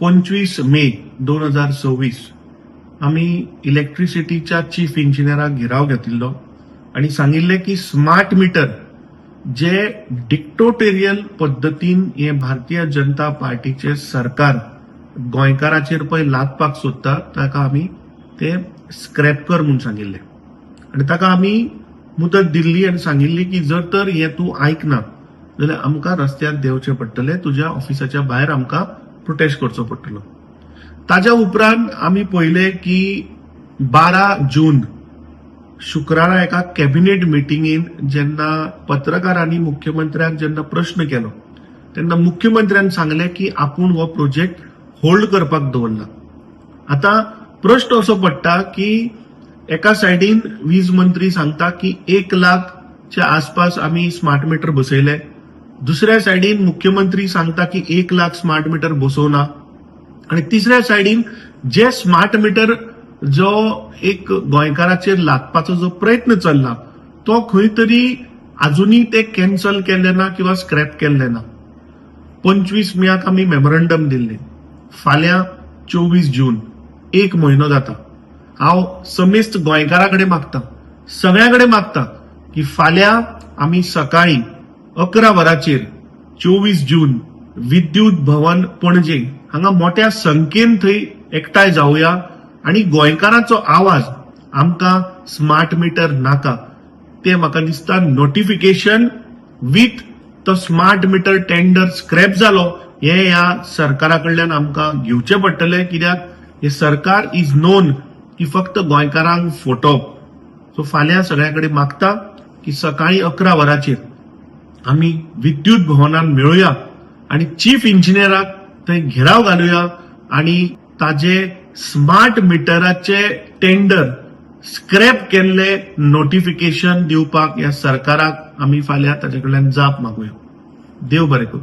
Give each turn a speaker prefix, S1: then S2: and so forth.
S1: 25 मे 2026 आमी इलेक्ट्रिसिटीच्या चीफ इंजिनियराक घेराव घेतिल्लो आनी सांगिल्लें की स्मार्ट मिटर जे डिक्टोटेरियल पद्दतीन हे भारतीय जनता पार्टीचे सरकार गोंयकाराचेर पळय लादपाक सोदता, ताका आमी ते स्क्रॅप कर म्हूण सांगिल्लें आनी ताका आमी मुदत दिल्ली आनी सांगिल्ली की जर तर हें तूं आयकना जाल्यार आमकां रस्त्यार देंवचें पडटलें, तुज्या ऑफिसाच्या भायर आमकां प्रोटेस्ट करचो पडटलो. ताज्या उपरांत आमी पळयलें की 12 जून शुक्रारा एका कॅबिनेट मिटिंगेन जेन्ना पत्रकारांनी मुख्यमंत्र्याक जेन्ना प्रश्न केलो तेन्ना मुख्यमंत्र्यान सांगलें की आपूण हो प्रोजेक्ट होल्ड करपाक दवरला. आतां प्रश्न असो पडटा की एका सायडीन वीज मंत्री सांगता की 1 लाखच्या आसपास आमी स्मार्ट मिटर बसयले, दुसऱ्या सायडीन मुख्यमंत्री सांगता की 1 लाख स्मार्ट मिटर बसोवना आनी तिसऱ्या सायडीन जे स्मार्ट मिटर जो एक गोंयकाराचेर लादपाचो जो प्रयत्न चल्ला तो खंय तरी अजुनूय ते कॅन्सल केल्ले ना किंवा स्क्रॅप केल्ले ना. 25 मेयाक आमी मेमोरंडम दिल्लें. फाल्यां 24 जून, एक म्हयनो जाता. हांव समेस्त गोंयकारा कडेन मागता, सगळ्या कडेन मागता की फाल्यां आमी सकाळी 11 वरांचेर 24 जून विद्युत भवन पणजे हांगा मोठ्या संख्येन थंय एकठांय जावया आनी गोंयकारांचो आवाज, आमकां स्मार्ट मिटर नाका, ते म्हाका दिसता नोटिफिकेशन विथ तो स्मार्ट मिटर टेंडर स्क्रॅप जालो हे ह्या सरकारा कडल्यान आमकां घेवचें पडटलें, कित्याक हे सरकार is known की फक्त गोंयकारांक फटोवप. सो फाल्यां सगळ्या कडेन मागता की सकाळी 11 वरांचेर आमी विद्युत भवनान मेळुया आनी चीफ इंजिनियराक थंय घेराव घालुया आनी ताजे स्मार्ट मिटराचे टेंडर स्क्रॅप केल्ले नोटिफिकेशन दिवपाक ह्या सरकाराक आमी फाल्यां ताचे कडल्यान जाप मागुया. देव बरें करूं.